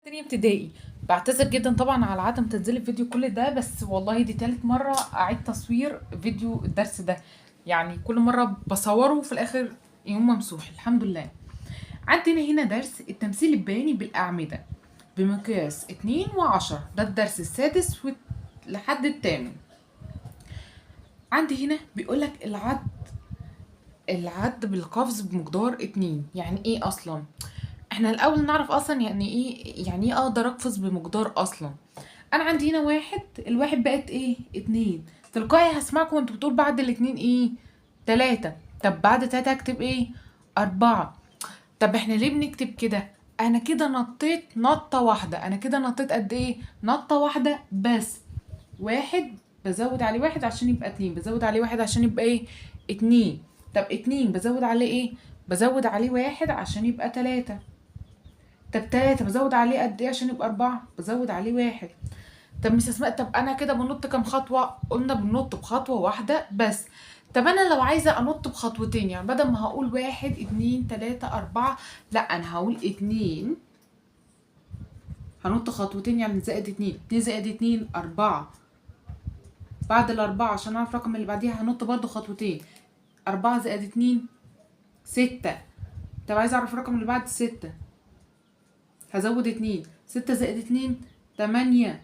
تانية ابتدائي. بعتذر جدا طبعا على عدم تنزيل الفيديو كل ده، بس والله دي تالت مرة اعيد تصوير فيديو الدرس ده، يعني كل مرة بصورة وفي الاخر يوم ممسوح. الحمد لله. عندنا هنا درس التمثيل البياني بالاعمدة بمقياس 2 و10، ده الدرس السادس لحد الثامن. عندي هنا بيقولك العد بالقفز بمقدار 2. يعني ايه اصلا؟ احنا الاول نعرف اصلا يعني ايه، يعني ايه اقدر اقفز بمقدار اصلا. انا عندي هنا واحد، الواحد بقت ايه؟ 2. تلقائي هسمعكم وانتوا بتقول بعد الاتنين ايه؟ 3. طب بعد 3 هكتب ايه؟ 4. طب احنا ليه بنكتب كده؟ انا كده نطيت نطة واحدة، انا كده نطيت قد ايه؟ نطة واحدة بس. 1 بزود عليه 1 عشان يبقى 2، بزود عليه 1 عشان يبقى ايه؟ 2. طب 2 بزود عليه ايه؟ بزود عليه 1 عشان يبقى 3. طب 3 بزود عليه قد ايه عشان يبقى 4؟ بزود عليه 1. طب مس اسماء، طب انا كده بنط كام خطوة؟ قلنا بنط بخطوة واحدة بس. طب انا لو عايزة انط بخطوتين، يعني بدل ما هقول 1 2 3 4، لا انا هقول 2، هنط خطوتين يعني زائد 2، 2 زائد 2 4. بعد ال4 عشان اعرف الرقم اللي بعديها هنط برضو خطوتين، 4 زائد 2 6. طب عايزة اعرف الرقم اللي بعد 6، هزود 2، 6 زائد 2 8.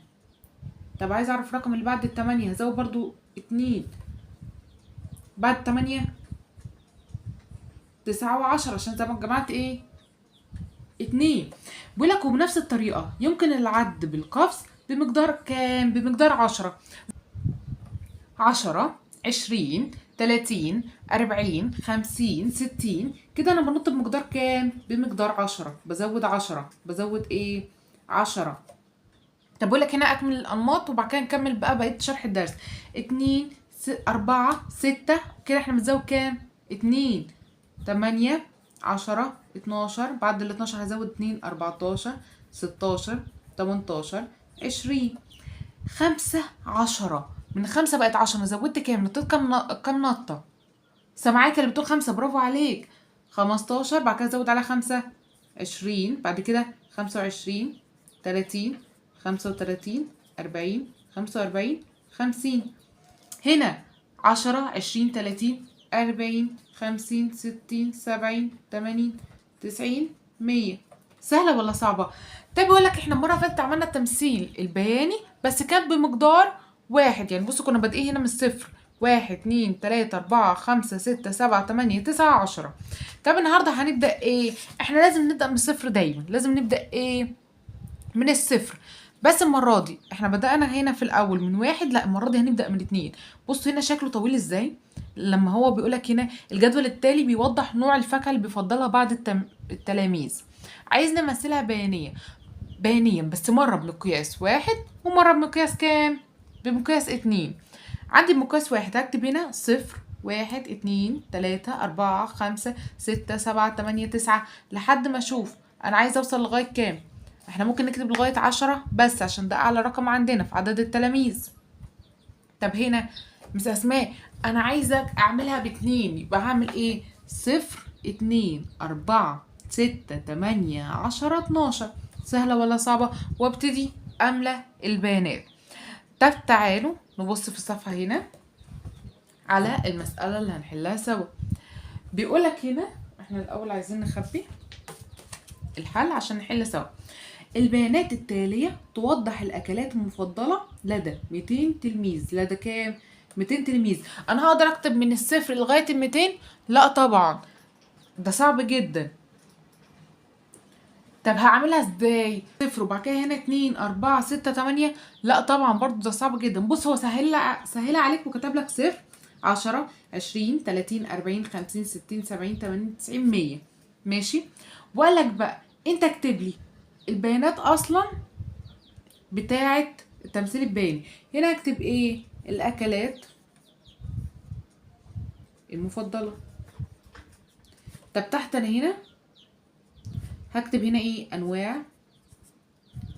طب عايزة اعرف الرقم اللي بعد التمانية، هزود برضو 2، بعد 8 9 و10 عشان زي ما جمعت ايه؟ 2. بيقولك وبنفس الطريقة يمكن العد بالقفز بمقدار كام؟ بمقدار 10. 10 20 30 40 50 60. كده انا بنط بمقدار كام؟ بمقدار 10، بزود 10، بزود ايه؟ 10. طب بقول لك هنا اكمل الانماط وبعد كده نكمل بقى بقيه شرح الدرس. 2 4 6، كده احنا بنزود كام؟ 2، 8 10 12، بعد ال 12 هزود 2، 14 16 18 20، 5 10. من 5 بقت 10، انا زودت كام؟ نطيت كام نطة؟ سامعاك اللي بتقول 5، برافو عليك. 15، بعد كده زود عليها 5 20، بعد كده 25 30 35 40 45 50. هنا 10 20 30 40 50 60 70 80 90 100. سهلة ولا صعبة؟ طيب بيقول لك احنا المرة اللي فاتت عملنا التمثيل البياني بس كان بمقدار 1، يعني بصوا كنا بادئين هنا من الصفر، 1 2 3 4 5 6 7 8 9 10. طب النهارده هنبدأ ايه؟ احنا لازم نبدأ من الصفر دايما، لازم نبدأ ايه؟ من الصفر. بس المرة دي احنا بدأنا هنا في الأول من 1، لا المرة دي هنبدأ من 2. بصوا هنا شكله طويل ازاي لما هو بيقولك هنا الجدول التالي بيوضح نوع الفاكهة اللي بيفضلها بعض التلاميذ. عايز نمثلها بيانيا بس مرة بمقياس 1 ومرة بمقياس كام؟ بمقياس 2. عندي بمقياس 1 هكتب هنا 0 1 2 3 4 5 6 7 8 9 لحد ما اشوف انا عايزة اوصل لغاية كام. احنا ممكن نكتب لغاية 10 بس عشان ده اعلى رقم عندنا في عدد التلاميذ. طب هنا مس اسماء انا عايزة اعملها باتنين، يبقى هعمل ايه؟ 0 2 4 6 8 10 12. سهلة ولا صعبة؟ وابتدي املى البيانات. طب تعالوا نبص في الصفحة هنا على المسألة اللي هنحلها سوا. بيقولك هنا احنا الاول عايزين نخبي الحل عشان نحل سوا. البيانات التالية توضح الأكلات المفضلة لدى 200 تلميذ. لدى كام؟ 200 تلميذ. أنا هقدر أكتب من الصفر لغاية الميتين؟ لا طبعا، ده صعب جدا. طب هعملها ازاي؟ 0 وبعد كده هنا 2 4 6 8، لا طبعا برضو ده صعب جدا. بص هو سهل عليك وكتب لك 0 10 20 30 40 50 60 70 80 90 100. ماشي؟ وقال لك بقى انت اكتب لي البيانات اصلا بتاعه التمثيل البياني. هنا اكتب ايه؟ الاكلات المفضله. طب تحت انا هنا هكتب هنا ايه؟ انواع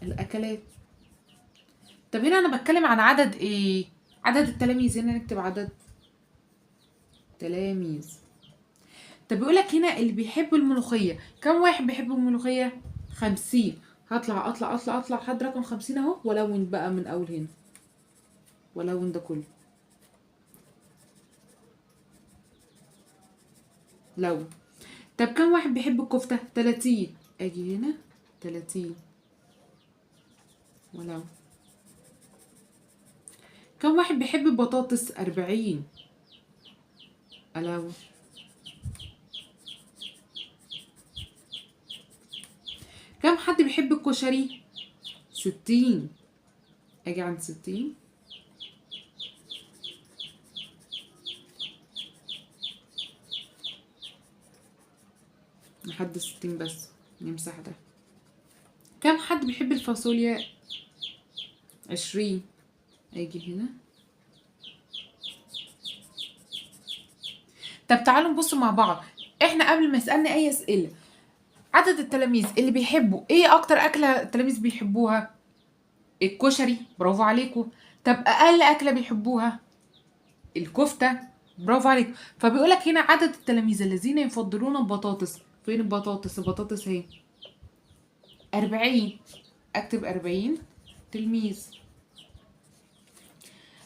الاكلات. طب هنا انا بتكلم عن عدد ايه؟ عدد التلاميذ. هنا نكتب عدد تلاميذ. طب بيقولك هنا اللي بيحب الملوخية، كم واحد بيحب الملوخية؟ 50. هطلع اطلع اطلع اطلع لحد رقم 50 اهو، والون بقى من اول هنا، والون ده كله لون. طب كم واحد بيحب الكفتة؟ 30. اجي هنا 30 ولو. كم واحد بيحب البطاطس؟ 40. ألو. كم حد بيحب الكشري؟ 60. اجي عند 60. لحد 60 بس، نمسح ده. كم حد بيحب الفاصوليا؟ 20. اجي هنا. طب تعالوا نبص مع بعض. احنا قبل ما يسألني اي اسئلة، عدد التلاميذ اللي بيحبوا ايه اكتر اكلة التلاميذ بيحبوها؟ الكشري، برافو عليكم. طب اقل اكلة بيحبوها؟ الكفتة، برافو عليكم. فبيقولك هنا عدد التلاميذ الذين يفضلون البطاطس. فين البطاطس؟ البطاطس اهي 40. اكتب 40 تلميذ.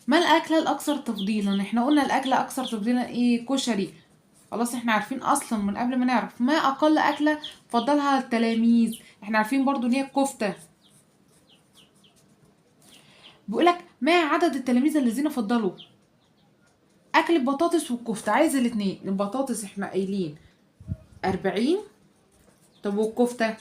ما الأكلة الأكثر تفضيلا؟ احنا قلنا الأكلة أكثر تفضيلا ايه؟ كشري. خلاص احنا عارفين أصلا من قبل ما نعرف. ما أقل أكلة فضلها التلاميذ؟ احنا عارفين برضو ان هي الكفتة. بيقولك ما عدد التلاميذ الذين فضلوا أكل البطاطس والكفتة؟ عايز الاتنين. البطاطس احنا قايلين 40، طب والكفتة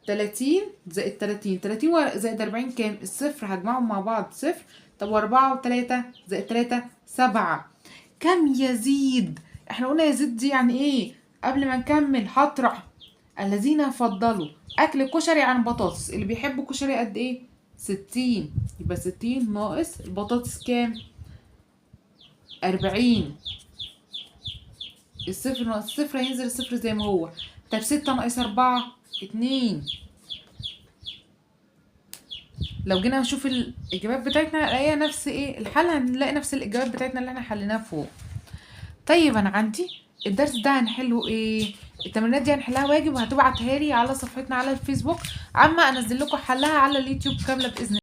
30 زائد 30، 30 زائد 40 كام؟ الصفر هجمعهم مع بعض صفر. طب و4 و3 زائد 3 7. كم يزيد؟ احنا قلنا يزيد دي يعني ايه؟ قبل ما نكمل هطرح الذين فضلوا اكل كشري عن بطاطس. اللي بيحبوا كشري قد ايه؟ 60. يبقى 60 ناقص البطاطس كام؟ 40. الصفر ناقص الصفر هينزل الصفر زي ما هو. طب 6 ناقص 4 2. لو جينا نشوف الاجابات بتاعتنا هنلاقيها نفس ايه الحل، هنلاقي نفس الاجابات بتاعتنا اللي احنا حليناها فوق. طيب انا عندي الدرس ده هنحله ايه؟ التمرينات دي هنحلها واجب، وهتبعتها لي على صفحتنا على الفيسبوك، عما انزل لكم حلها على اليوتيوب كامله باذن الله.